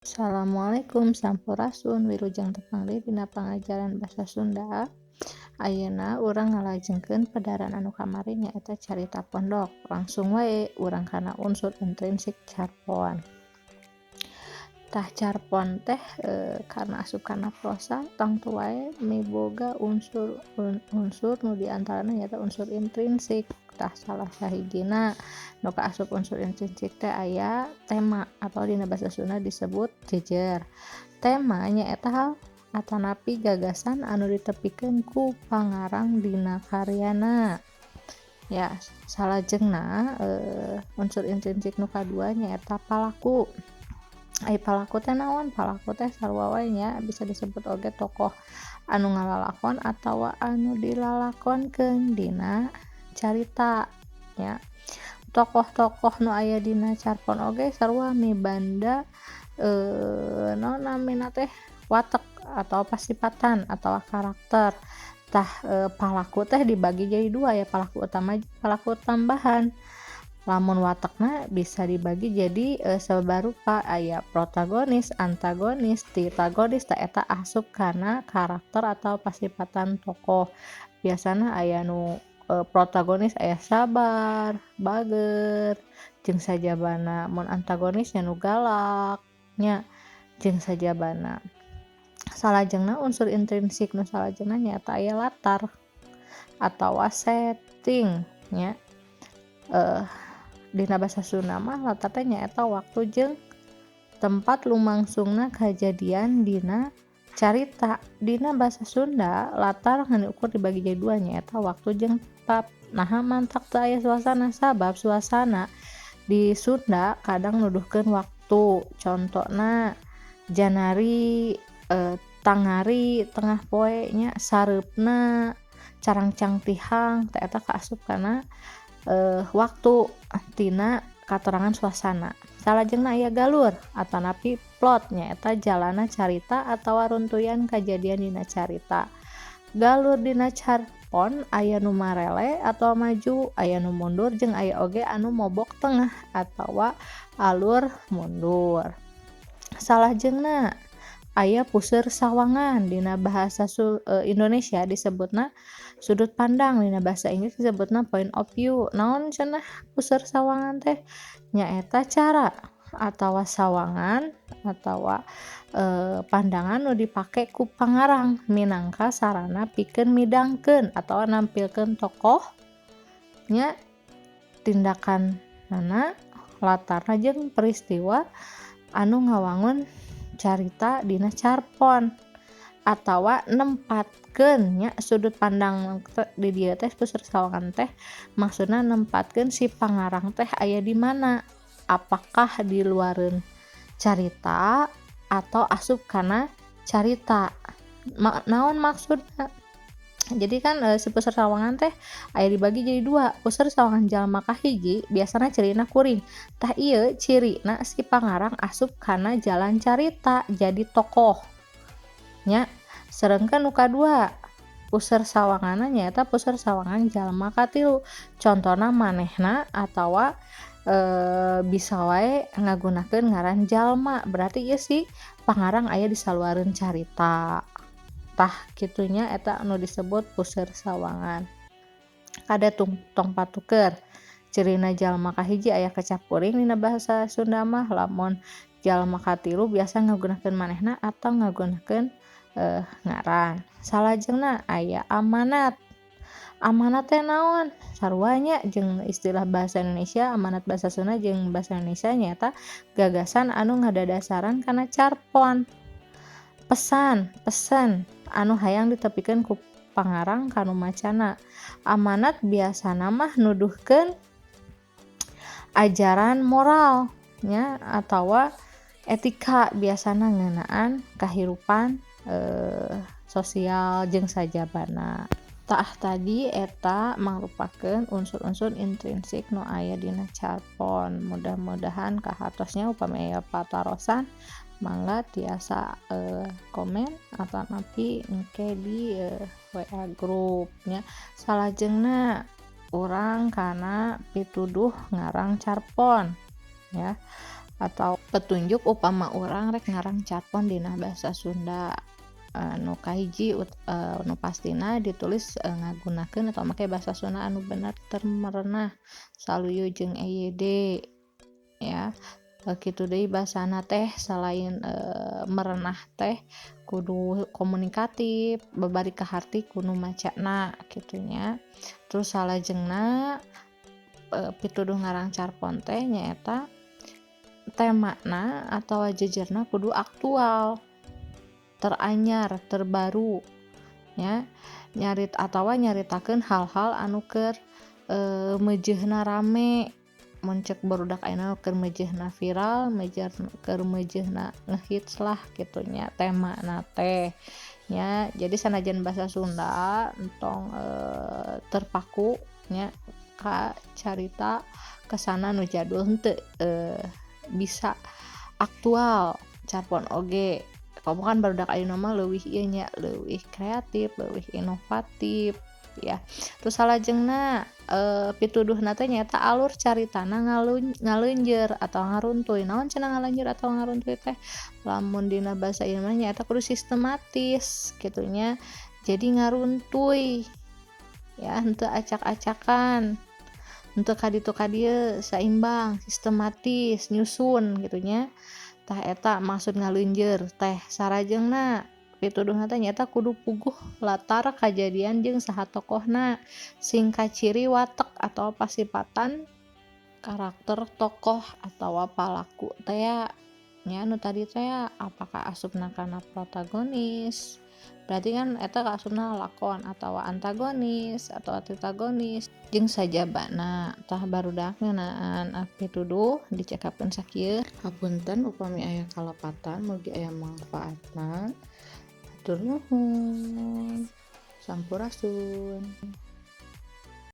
Assalamualaikum, sampurasun, wilujeng tepang deui dina pangajaran basa Sunda. Ayeuna urang ngalajengkeun pedaran anu kamari, nyaeta carita pondok. Langsung wae urang kana unsur intrinsik carpon. Tah, carpon teh karena asup kana prosa, tangtu wae miboga unsur unsur nu diantarana nyaeta unsur intrinsik. Tah, salah sahijina nu kaasup unsur intrinsik teh aya tema atau dina bahasa Sunda disebut jejer. Tema nyaeta hal atanapi gagasan anu ditepikeun ku pangarang dina karyana ya. Salajengna unsur intrinsik nu kadua nyaeta palaku. Ai palaku teh naon? Palaku teh sarua wae nya, bisa disebut oge tokoh anu ngalalakon atawa anu dilalakonkeun dina carita nya. Tokoh-tokoh nu aya dina carpon oge sarua mibanda naon namina teh, watek atau pasipatan atau karakter. Tah, palaku teh dibagi jadi dua ya, palaku utama, palaku tambahan. Lamun watekna bisa dibagi jadi sabarupa, aya protagonis, antagonis, tritagonis. Tah, eta asup kana karakter atau pasipatan tokoh. Biasana aya nu protagonis aya sabar, bager, jeung sajabana. Mun antagonis nya nu galak nya, jeung sajabana. Salajengna unsur intrinsik nu salajengna nyaeta aya latar atawa setting nya. Dina basa Sunda mah latar teh nyaeta waktu jeung tempat lumangsungna kajadian dina carita. Dina basa Sunda latar ngan ukur dibagi jadi dua, nyaeta waktu jeung tempat. Naha mantak teu aya suasana? Sabab suasana di Sunda kadang nuduhkeun waktu, contona janari, tangari, tengah poe nya, sareupna, carangcang tihang. Tah, eta kaasup kana waktu tina katerangan suasana. Salajengna aya galur atanapi plot, nyaeta jalana carita atawa runtuyan kajadian dina carita. Galur dina carpon aya nu marele atawa maju, aya nu mundur, jeung aya oge anu mobok tengah atawa alur mundur. Salajengna aya puseur sawangan. Dina bahasa Indonesia disebutna sudut pandang, dina bahasa Inggris disebutna point of view. Naon cenah puseur sawangan teh? Nyaeta cara atawa sawangan atawa pandangan nu dipake ku pangarang minangka sarana pikeun midangkeun atawa nampilkeun tokoh nya, tindakanana, latarna, jeung peristiwa anu ngawangun carita dina carpon, atawa nempatkeun nya sudut pandang. Di dieu teh puseur sawangan teh maksudna nempatkeun si pangarang teh aya di mana, apakah di luareun carita atau asup kana carita. Naon maksudna? Jadi kan si puseur sawangan teh aya dibagi jadi dua. Puseur sawangan jalma kahiji biasana cirina kuring. Tah, ieu cirina si pangarang asup kana jalan carita, jadi tokoh nya. Sedengkeun nu kadua puseur sawanganna nyaeta puseur sawangan jalma katilu, contona manehna atawa bisa wae ngagunakeun ngaran jalma, berarti ieu si pangarang aya di saluareun carita. Tah, kitu nya, eta anu disebut puseur sawangan. Kade, tong patuker, cirina jalma kahiji aya kecap kuring dina bahasa Sunda mah. Lamun jalma katilu biasa ngagunakeun manehna atau ngagunakeun ngaran. Salajengna aya amanat. Amanat teh naon? Sarua nya jeung istilah bahasa Indonesia, amanat bahasa Sunda jeung bahasa Indonesia nyaeta gagasan anu ngadadasaran kana carpon, pesan pesen anu hayang ditepikeun ku pangarang ka nu macana. Amanat biasana mah nuduhkeun ajaran moral nya atawa etika, biasana ngeunaan kahirupan sosial jeung sajabana. Tah, tadi eta mangrupakeun unsur-unsur intrinsik nu aya dina carpon. Mudah-mudahan kahartos nya. Upami aya patarosan, mangga tiasa komen atanapi engke di WA grup nya. Salajengna urang kana pituduh ngarang carpon ya. Atau petunjuk upama urang rek ngarang carpon dina basa Sunda. Nu kahiji, nu pastina ditulis ngagunakeun atau make basa Sunda anu bener, merenah, saluyu jeung EYD ya. Kitu deui, basana teh selain merenah teh kudu komunikatif, babari kaharti ku nu macana kitu nya. Terus salajengna, pituduh ngarang carpon teh nyaeta temana atawa jejerna kudu aktual, teranyar, terbaru nya, nyarit atawa nyaritakeun hal-hal anu keur meujeuhna rame. Mun cek barudak ayeuna, keur meujeuhna viral, keur meujeuhna ngehits lah kitu nya temana teh nya. Jadi sanajan basa Sunda, entong terpaku nya ka carita kesana nu jadul, henteu, bisa aktual carpon oge. Komo kan barudak ayeuna mah leuwih ieu nya, leuwih kreatif, leuwih inovatif ya. Terus salajengna, pituduhna teh nyaeta alur caritana ngaleunjeur atau ngaruntuy. Naon cenah ngaleunjeur atau ngaruntuy teh? Lamun dina basa ieu mah nyaeta kudu sistematis kitu nya, jadi ngaruntuy ya, henteu acak-acakan, henteu ka ditu ka dieu, saimbang, sistematis, nyusun kitu nya. Tah, eta maksud ngaleunjeur teh. Sarajengna, pituduhna teh nyaeta kudu puguh latar kajadian jeung saha tokohna, sing kaciri watek atawa pasipatan karakter tokoh atawa palaku tea nya. Nu tadi tea, apakah asupna kana protagonis, berarti kan eta kaasupna lakon, atawa antagonis atau antagonis, jeung sajabana. Tah, barudak, ngeunaan pituduh dicekapkeun sakieu. Hapunten upami aya kalepatan, mugi aya mangfaatna. Hatur nuhun, sampurasun.